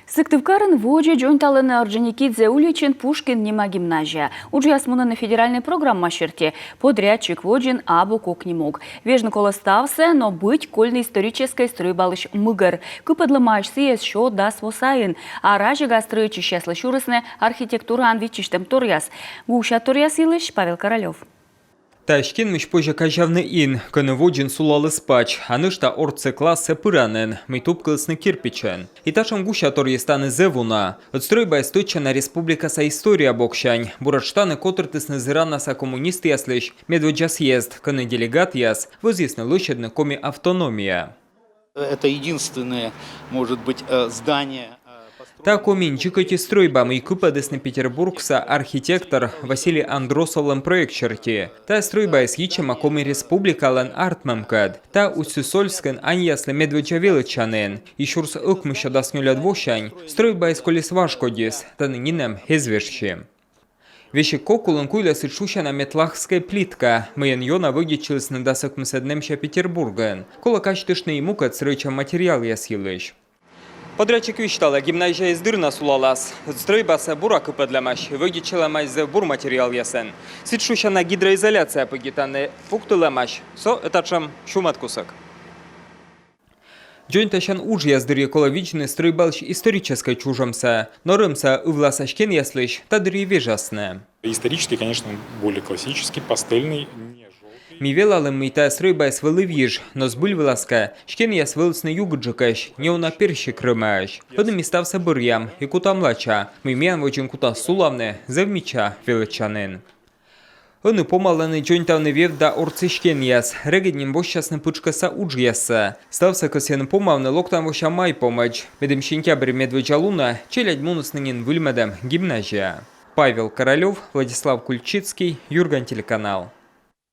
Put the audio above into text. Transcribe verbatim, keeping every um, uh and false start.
Сыктывкарын водзӧ дзоньталӧны Орджоникидзе уличын Пушкин нима гимназия. Уджъяс мунӧны федеральнӧй программа серти. Подрядчик водзын абу кокни мог. Вежны колӧ ставсӧ, но быть кольны историческӧй стрӧйбалысь мыгӧр. Кыпӧдлӧмаӧсь сійӧс сё дас во сайын. А разигас стрӧитчысьяслы сюрисны архитектураын виччысьтӧм торъяс. Гуся торъяс йылысь Павел Королёв. Та стенмысь позьӧ казявны ин, кӧні водзын сулаліс пач, а нӧшта ордсӧ классӧ пыранін, мый тупкылісны кирпичӧн. И татшӧм гуся торйыс тані зэв уна. Ӧд стрӧйбаыс тӧдчана республикаса история боксянь. Буретш тані котыртісны зыранаса коммунистъяслысь медводдза съезд, кӧні делегатъяс вӧзйисны лӧсьӧдны коми автономия. Это единственное, может быть, э, здание, э, построенное... Та Комиын дзик ӧти стрӧйба, мый кыпӧдісны Петербургса архитектор Василий Андросовлӧн проект серти. Та стрӧйбаыс йитчӧма Коми Республикалӧн артмӧмкӧд. Та Усть-Сысольскын аньяслы медводдза велӧдчанін. И сюрс ӧкмыссё дас нёльӧд восянь стрӧйбаыс колис важ кодьыс, тані нинӧм эз вежсьы. Весиг кок улын куйлӧ сідз шусяна метлахскӧй плитка, мыйӧн ёна вӧдитчылісны дас ӧкмысӧд нэмся Петербургын. Колӧ казьтыштны и мукӧд стрӧитчан материалъяс йылысь. Подрядчик висьталӧ, гимназияыс дыр на сулалас. Стрӧйбасӧ бура кыпӧдлӧмаӧсь, вӧдитчылӧмаӧсь зэв бур материалъясӧн. Сідз шусяна гидроизоляция пыдди тані пуктылӧмаӧсь, со ӧд татшӧм сюмӧд кусӧк. Дзоньтасян уджъяс дырйи колӧ видзны стрӧйбалысь историческӧй чужӧмсӧ. Но рӧмса ывласа стенъяслысь та дырйи вежасны. Исторический, конечно, более классический, пастельный, не желтый. Ми велалім, мый та стрӧйбаыс вӧлі виж, но збыль вылас кӧ, стенъяс вӧлісны югыдджыкӧсь, неуна персик рӧмаӧсь. Ӧні ми ставсӧ бӧръям и кутам лача, мый миян водзын кутас сулавны зэв мича велӧдчанін. Ӧні помалӧны дзоньтавны вевт да ордсӧ стенъяс. Регыд нин босьтчасны пытшкӧсса уджъяссӧ. Ставсӧ кӧсйӧны помавны локтан вося май помӧдз, медым сентябрь медводдза лунӧ челядь мунісны нин выльмӧдӧм гимназияӧ. Павел Королёв, Владислав Кульчицкий, Юрган телеканал.